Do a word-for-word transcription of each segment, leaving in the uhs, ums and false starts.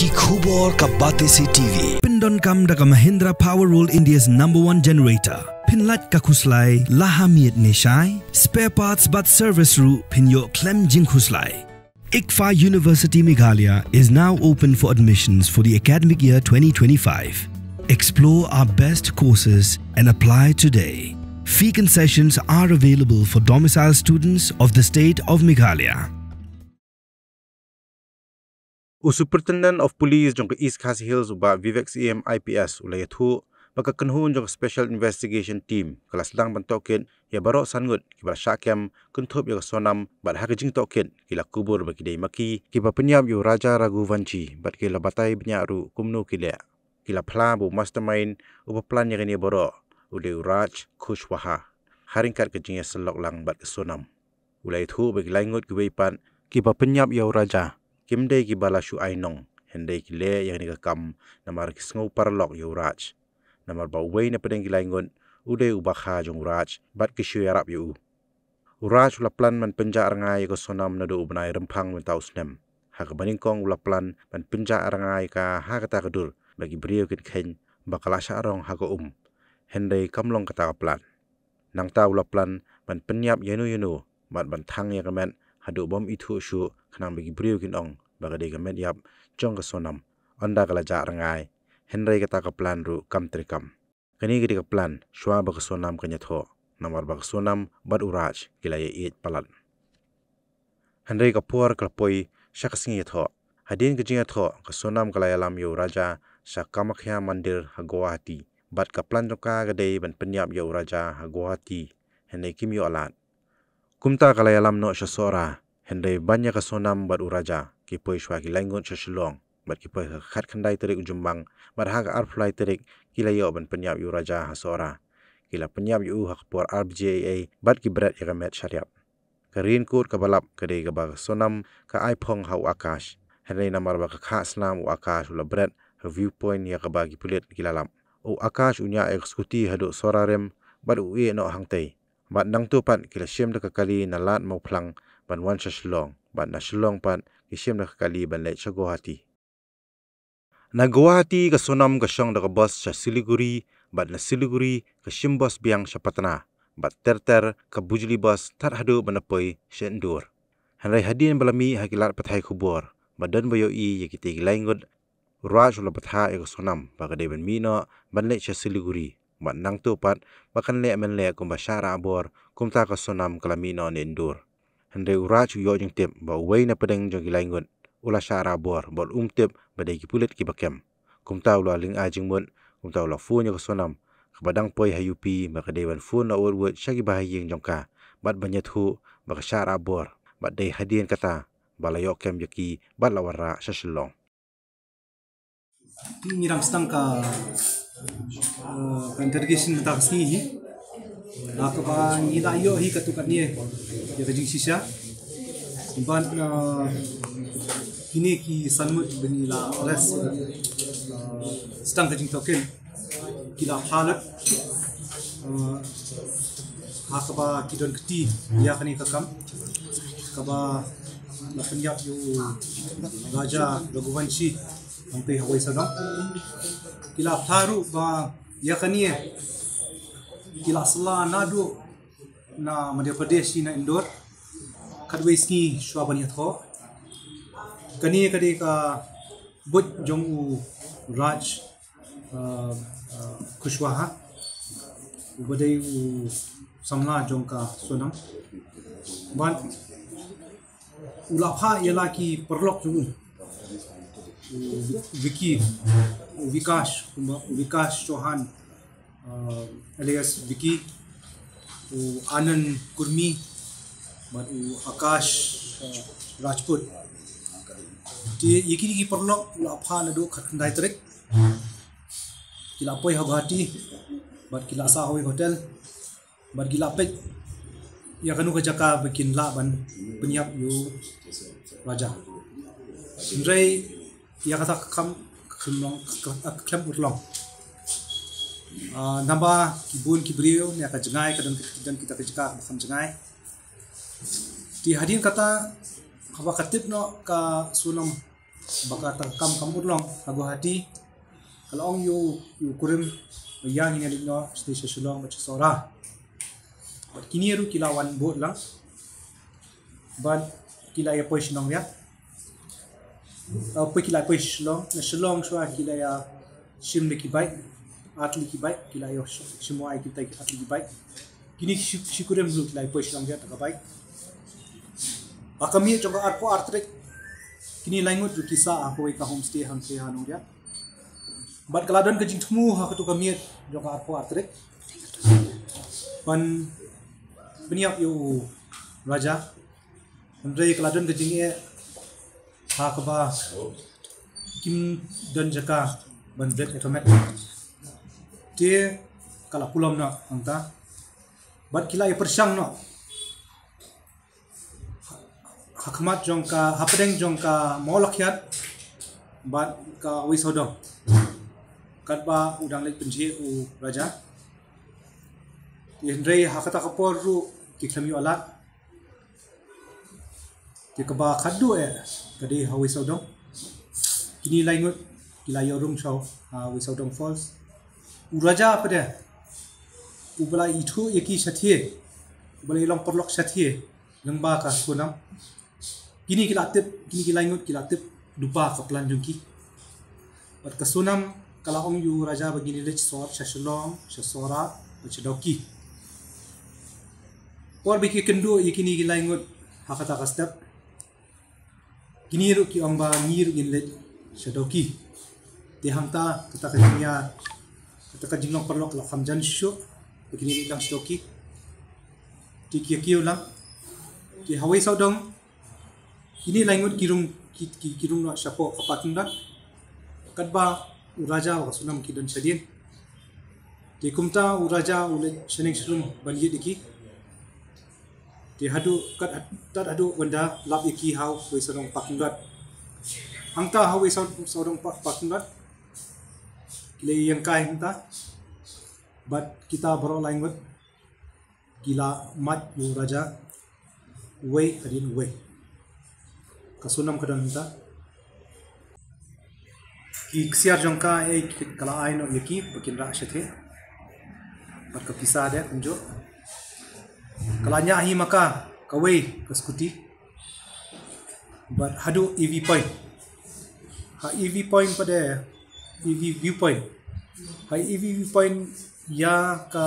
Ki khubor ka Batesi T V. Pyndonkam da ka Mahindra Power World, India's number one generator. Pynlait ka khuslai la ha miet ne shai. Spare parts bad service ruh pynïoh khlem jingkhuslai. ICFAI University Meghalaya is now open for admissions for the academic year twenty twenty-five. Explore our best courses and apply today. Fee concessions are available for domicile students of the state of Meghalaya. U Superintendent of Police jong ka East Khasi Hills, u Bah Vivek Syiem I P S, u la ïathuh ba ka kynhun jong ka Special Investigation Team ka la sdang ban tohkit ïa baroh san ngut kiba la shah kem kynthup ïa ka Sonam, bad ha ka jingtohkit ki la kubur ba ki dei ma ki kiba pynïap ïa u Raja Raghuvanshi, bad ki la batai bniah ruh kumno ki leh. Ki la phla ba u mastermind uba plan ïa kane baroh u dei u Raj Kushwaha, ha ryngkat ka jingïasyllok lang bad ka Sonam. U la ïathuh ba ki lai ngut kiwei pat kiba pynïap ïa u Raja kim dei kiba la shu ai nong, hynrei ki leh ïa kane ka kam namar ki sngew paralok ïa u Raj. Namar ba uwei na pdeng ki lai ngut u dei u bakha jong u Raj, bad ki shu ïarap ïa u. U Raj u la plan ban pynjah rngai ïa ka Sonam naduh u bnai Rymphang mynta u snem. Ha kaba nyngkong u la plan ban pynjah rngai ïa ka ha kata ka dur ba ki briew kin kheiñ ba ka la shah rong ha ka um, hynrei kam long kata ka plan. Nangta u la plan ban pynïap ïano ïano, bad ban thang ïa ka met haduh bym ithuh shuh, khnang ba ki briew kin ong ba ka dei ka met ïap jong ka Sonam, ynda ka la jah rngai. Hynrei kata ka plan ruh kam treikam. Kane ka dei ka plan shuwa ba ka Sonam kan ïathoh, namar ba ka Sonam bad u Raj ki la ïaieit palat. Hynrei ka por ka la poi sha ka sngi ïathoh. Hadien ka jingïathoh, ka Sonam ka la ïalam ïa u Raja sha Kamakhya Mandir ha Guwahati, bad ka plan jong ka ka dei ban pynïap ïa u Raja ha Guwahati, hynrei kim ïoh lad. Kumta ka la ïalam noh sha Sohra, hynrei ban ïa ka Sonam bad u Raja ki poi shuwa ki lai ngut sha Shillong, bad ki poi ha ka khatkhyndai tarik u Jymmang, bad ha ka arphew lai tarik ki la ïoh ban pynïap ïa u Raja ha Sohra. Ki la pynïap ïa u ha ka por ar baje eiei, bad ki bret ïa ka met shariat. Ka raincoat kaba lap ka dei kaba ka Sonam ka ai phong ha u Akash, hynrei namar ba ka khah snam u Akash u la bret ha viewpoint ïa kaba ki pulit ki la lap. U Akash u ñiah ïa ka scooty haduh Sohra Rim, bad u ïeh noh hangtei. Bad nangto pat ki la shim da ka kali na Lad Mawphlang ban wan sha Shillong, bad na Shillong pat ki shim da ka kali ban leit sha Guwahati. Na Guwahati ka Sonam ka shong da ka bus sha Siliguri, bad na Siliguri ka shim bus biang sha Patna, bad ter ter ka Bujli bus tad haduh ban da poi sha Indore. Hynrei hadien ba la mih ha ki lad pathai khubor ba don ba ïohi ïa kitei ki lai ngut, u Raj u la bthah ïa ka Sonam ba ka dei ban mih noh ban leit sha Siliguri, bad nangto pat ba kan leh mynleh kumba shah rah bor, kumta ka Sonam ka la mih noh na Indore. Hynrei u Raj u ïoh jingtip ba uwei na pdeng jong ki lai ngut u la shah rah bor, bad um tip ba dei ki pulit kiba kem. Kumta u la lyngngoh jingmut, kumta u la phone ïa ka Sonam kaba dang poi ha U P ba ka dei ban phone la wut wut sha ki bahaïing jong ka, bad ban ïathuh ba ka shah rah bor, bad dei hadien kata ba la ïoh kem ïa ki bad la wanrah sha Shillong. Ngi dang sdang ka, eh, ka interrogation mynta ka sngi hi. La kaba ngi la ïoh hi katto katne ïa ka jingshisha. Bad, eh, kine ki san ngut ba ngi la arrest, eh, sdang ka jingtohkit, ki la phah lut, eh, ha kaba ki don kti ïa kane ka kam kaba la pynïap ïa u Raja Raghuvanshi hangtei ha Wei Sadong. Ki la phah ruh ba ïa kane ki la sla naduh na Madhya Pradesh na Indore, khatwei sngi shuwa ban ïathoh. Kane ka dei ka buit jong u Raj, uh, uh, Kushwaha, uba dei u samla jong ka Sonam. Bad u la phah ïa la ki paralok jong u, u Vicky, u Vikash, kumba u Vikash Chauhan, uh, alias Vicky, u Anand Kurmi, bad u Akash, uh, Rajput. Te ïa kine ki paralok u la phah naduh khatkhyndai tarik. Ki la poi ha Guwahati bad ki la sah ha u hotel. Bad ki la peit ïa kano ka jaka ba kin lah ban pynïap ïa u Raja. Hynrei ïa kata ka kam ka khlem long, ka, ka khlem urlong. Ah, naba ki bun ki briew ne ka jngai ka don, ka don kita ka jaka ba kham jngai. Te hadien kata, haba ka tip noh ka Sonam ba kata ka kam kam urlong ha Guwahati, ka la ong ïa u, ïa u kurim ba ïa ngin ïa leit noh sha Shillong bad sha Sohra. Bad kine ruh ki la wan bud lang bad ki la ïa poi sha Nongriat. Uh, poi ki la poi Shillong, na Shillong shuwa ki la ïa shim da ki bike, ar tylli ki bike, ki la ïa shim wai kita ki ar tylli ki bike. Kine shi, shi kurim ruh ki la ïa poi sha Nongriat da ka bike. Ha ka miet jong ka arphew ar tarik, kine lai ngut ruh ki sah ha kawei ka homestay hangtei ha Nongriat. Bad ka la don ka jingthmu ha kato ka miet jong ka arphew ar tarik ban pynïap ïa u Raja. Hynrei ka la don ka jingeh ha kaba kim don jaka ban bret ïa ka met. Te ka la pulom noh hangta. Bad ki la ïa pyrshang noh ha khmat jong ka, hapdeng jong ka Mawlakhiat bad ka Wei Sawdong, katba u dang leit pynjhieh u Raja. Hynrei ha kata ka por ruh ki khlem ïoh lad. Te kaba khatduh eh ka dei ha Wei Sawdong. Kine lai ngut ki la ïoh rung sha ha Wei Sawdong Falls. U Raja pat de, uba la ithuh ïa ki shathie, uba la ïa long paralok shathie lyngba ka Sonam. Kine ki la tip, kine ki lai ngut ki la tip lypa ka plan jong ki. Bad ka Sonam ka la ong ïa u Raja ba ngin ïa leit sor sha Shillong, sha Sohra bad sha Dawki. Por ba ki kynduh ïa kine ki lai ngut ha kata ka step, kine ruh ki ong ba ngi ruh ngin leit sha Dawki. Te hangta kata ka jingïa, kata ka jinglong paralok ka la kham jan shuh ba kin ïa leit lang sha Dawki. Te ki ïa kiew lang. Te ha Wei Sawdong, kine lai ngut ki rung, ki, ki, ki rung noh shapoh ka parking lot, katba u Raja bad ka Sonam ki don shadien. Te kumta u Raja u leit shaneng sharum ban ïit ïa ki. Te haduh kat, tad haduh ban da lap ïa ki ha Wei Sawdong parking lot. Hangta ha Wei Saw-, Sawdong pa-, parking lot ki la ïeng kai hangta. Bad kita baroh lai ngut ki la mad ïa u Raja uwei hadien uwei. Ka Sonam ka don hangta. Ki ksiar jong ka, eh, ka la ai noh ïa ki ba kin rah shathie. Bad ka pisa de kumjuh. Ka la ñiah hi ma ka kawei ka scooty. Bad haduh E V point. Ha E V point pat de, E V viewpoint. Ha E V viewpoint ïa ka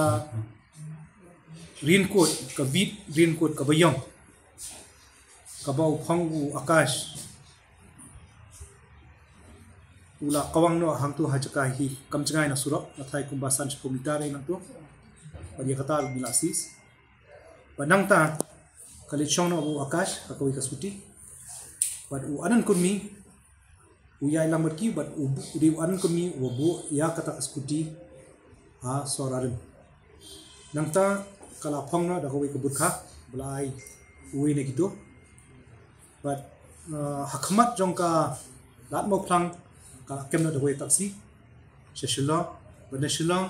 raincoat, ka vit raincoat kaba ïong, kaba u phong u Akash u la kawang noh hangto ha jaka hi, kam jngai na surok, na thaiñ kumba san shiphew meter eh nangto. Bad ïa kata ruh ngi la seize. Bad nangta ka leit shong noh u Akash ha kawei ka scooty. Bad u Anand Kurmi u ïaid lang bad ki, bad u bu-, u dei u Anand Kurmi uba buh ïa kata ka scooty ha Sohra rim. Nangta ka la phong noh da kawei ka bud kha ba la ai uwei na kito. Bad, uh, ha khmat jong ka Lad Mawphlang ka la kem noh da kawei ka taxi sha Shillong. Bad na Shillong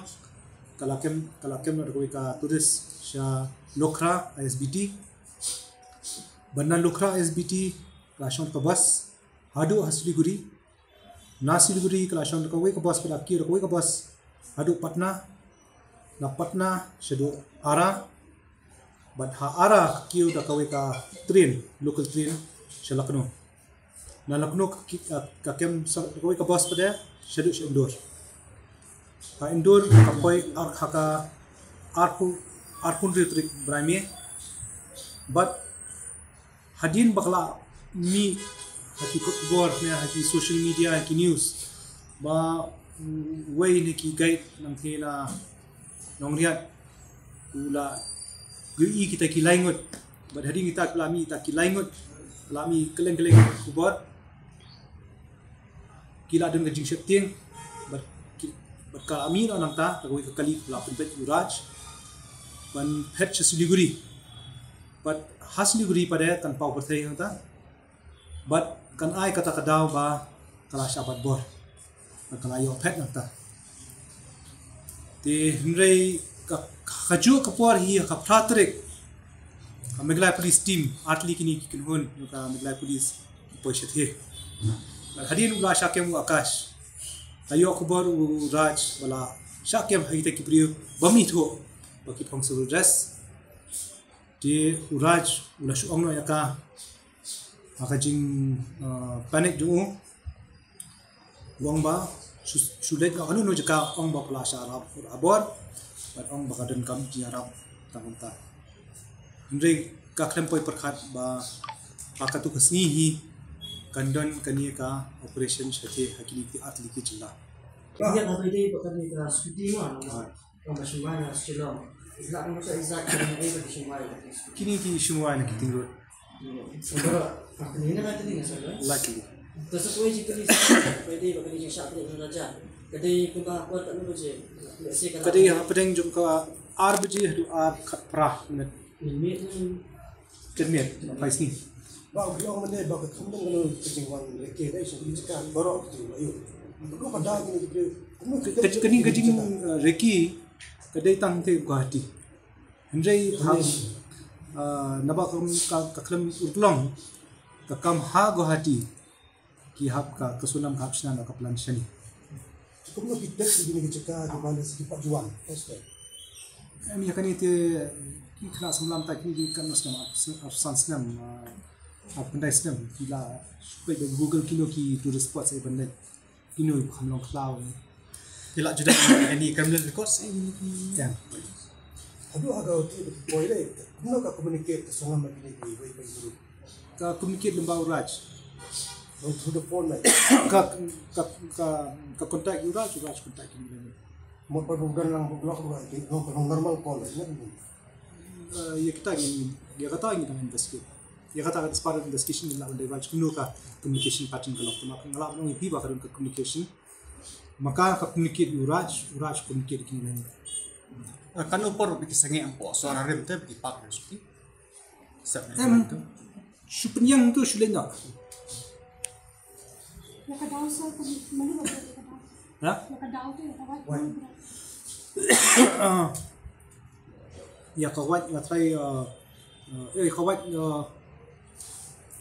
ka la kem, ka la kem noh da kawei ka tourist sha Lukhra I S B T. Bad na Lukhra I S B T ka la shong ka bus haduh ha Siliguri. Na Siliguri ka la shong da kawei ka bus, ka la kiew da kawei ka bus haduh Patna. Na Patna shaduh Ara. Bad ha Ara ka kiew da kawei ka train, local train sha Lucknow. Na Lucknow ka ki-, ka, ka kem sa-, da kawei ka bus pat de shaduh sha Indore. Ha Indore ka poi ar-, ha ka arphew, arphew hynriew tarik bnai May. Bad hadien ba ka la mih ha ki kot khubor ne ha ki social media, ha ki news, ba uwei na ki guide nangtei na Nongriat u la ïohi kita ki lai ngut. Bad hadien kita ki la mih, kita ki lai ngut, la mih kylleng kylleng khubor, ki la don ka jingsheptieng. Bad ki, bad ka la mih noh nangta da kawei ka kali, la pynpeit u Raj ban phet sha Siliguri. Bad ha Siliguri pat de kan paw pyrthei nangta. Bad kan ai kata ka daw ba ka la shah bat bor, ba ka la ïoh phet nangta. Te hynrei ka, ka, kajuh ka por hi ha ka phra tarik, ka Meghalaya Police Team, ar tylli kine ki kynhun jong ka Meghalaya Police ki poi shathie. Hadien u la shah kem u Akash, la ïoh khubor u Raj ba la shah kem ha kita ki briew ba mih thuh ba ki phong civil dress. Te u Raj u la shu ong noh ïa ka ha ka jing, uh, panic jong u. U ong ba shu, shu leit noh kano kano jaka, ong ba ka la shah ïarap ha bor bad ong ba ka donkam jingïarap tang kumta. Hynrei ka khlem poi pyrkhat ba ha katu ka sngi hi kan don kane ka operation shathie ha kine ki artylli ki jylla. Ïa ka ba dei ba kane ka scooty ma. Hooid. Ka ba shu mai na Shillong. Ila ka ba sa exact kane ka ba shu mai. Kine ki shu mai na Keating Road. Luckily. Ka dei hapdeng jong ka ar baje haduh ar khatphra minit. Ten minit, phai sngi. Ba u ong mynne ba ka kham don ka jingwan reke dei sha ka jaka baroh ka jingwan. Ka dei ka jing, uh, reke ka dei tang te Guwahati. Hynrei ha, ah, naba ka, ka, ka khlem urlong, ka kam ha Guwahati, ki hap ka, ka Sonam ka hap shna noh ka plan shane. Kumno ki test ki ne ki jaka ki ba ne ki pat juan, test. Em, ïa kane te ki khynnah samla mynta kine ki katno snem, arphew san snem, ah, arphew khyndai snem, ki la peit da Google kino ki tourist spots ïa ban leit. Kino ki kham long khlaw. Ki la ju dep ïa kane Kremlin Records, eh, ïa kine. Haduh ha ka, ki poi lei, kumno ka communicate ka Sonam bad kine kiwei pat ki group? Ka communicate lyngba u Raj. Through the phone, like. Ka, ka, ka, ka contact u Raj, u Raj contact ïa ngi. Mo pa program lang, lang, lang, lang normal call, like, ne? Eh, ïa kita ngi, ïa kata ngi dang investigate. Ïa kata ka as part of investigation ngi lah ban divulge kumno ka communication pattern ka long. Tangba nga lah ban ong ïa phi ba ka don ka communication. Ma ka, ka communicate ïa u Raj, u Raj communicate ïa kine lane. Eh, katno por ba ki sangeh hapoh Sohra rim te ba ki park ïa u scooty? Em, shu pynïeng tu shu leit noh. Ïa ka daw sa ka mano ba ïa ka daw. Ha? Ïa ka daw tu ïa ka daw. Ah. Ïa ka wait nga trai, uh, uh, ïa ka wait, uh,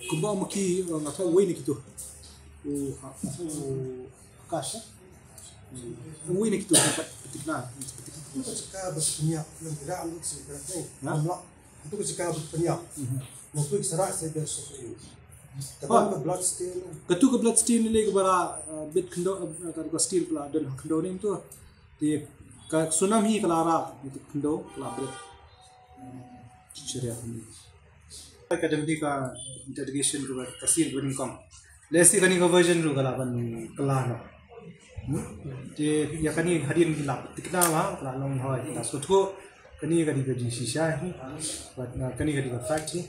kumba ma ki, uh, nga trai uwei na kitu. U, uh, u Akash, eh? Uwei na kitu, pat petik na, petik. Ka bas punya, yang tidak ambil sih, berarti. Ha? Amla. Itu ka jaka ba pynïap. Mhm. Nangtu ki sarah sa ïa ka sopri. Kata ka blood stain. Katu ka blood stain lei kaba la, uh, bit khyndew, uh, ka, ka stain pala don ha khyndew ne mynta. Te ka Sonam hi ka la rah, ïa ka khyndew ka la bret. Sharia ni. Ka dang dei ka interrogation ruh ka sien ruh nyngkong. Lehse kane ka version ruh ka la ban kylla noh. Hmm? Te ïa kane hadien ki la thikna ba ka la long hoi. Ka sngewthuh kane ka dei ka jingshisha hi. Bad, uh, kane ka dei ka fact hi.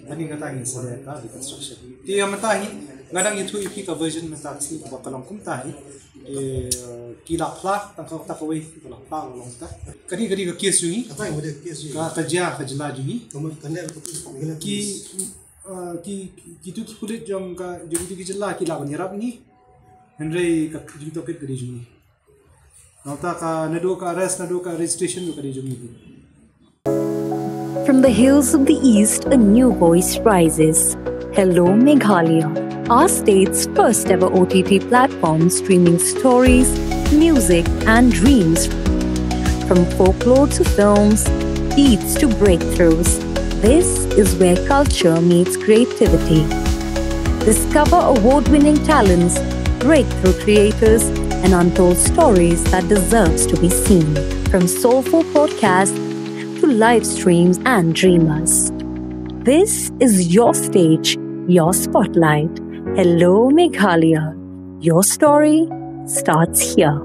Kane kata ngin sa leh ka reconstruction. Te ïa mynta hi nga dang ïathuh ïa phi ka version mynta ka sngi ba ka long kumta hi. Te, uh, ki la phla tang kata kawei, ki la phla ka long ta. Kane ka dei ka case jong ngi. Kata ka dei ka case jong ngi. Ka, ka jia, ka jylla jong ngi. Ka mon-, ka ne, ka tu, ka ne, ki, uh, ki, ki, kitu ki pulit jong ka, jong kitu ki jylla ki la ban ïarap ngi. Hynrei ka jingtohkit ka dei jong ngi. Nangta ka naduh ka arrest, naduh ka registration ka dei jong ngi. From the hills of the East, a new voice rises. Hello, Meghalaya, our state's first ever O T T platform streaming stories, music, and dreams. From folklore to films, beats to breakthroughs, this is where culture meets creativity. Discover award winning talents, breakthrough creators, and untold stories that deserves to be seen. From soulful podcasts to live streams and dreamers. This is your stage, your spotlight. Hello, Meghalaya. Your story starts here.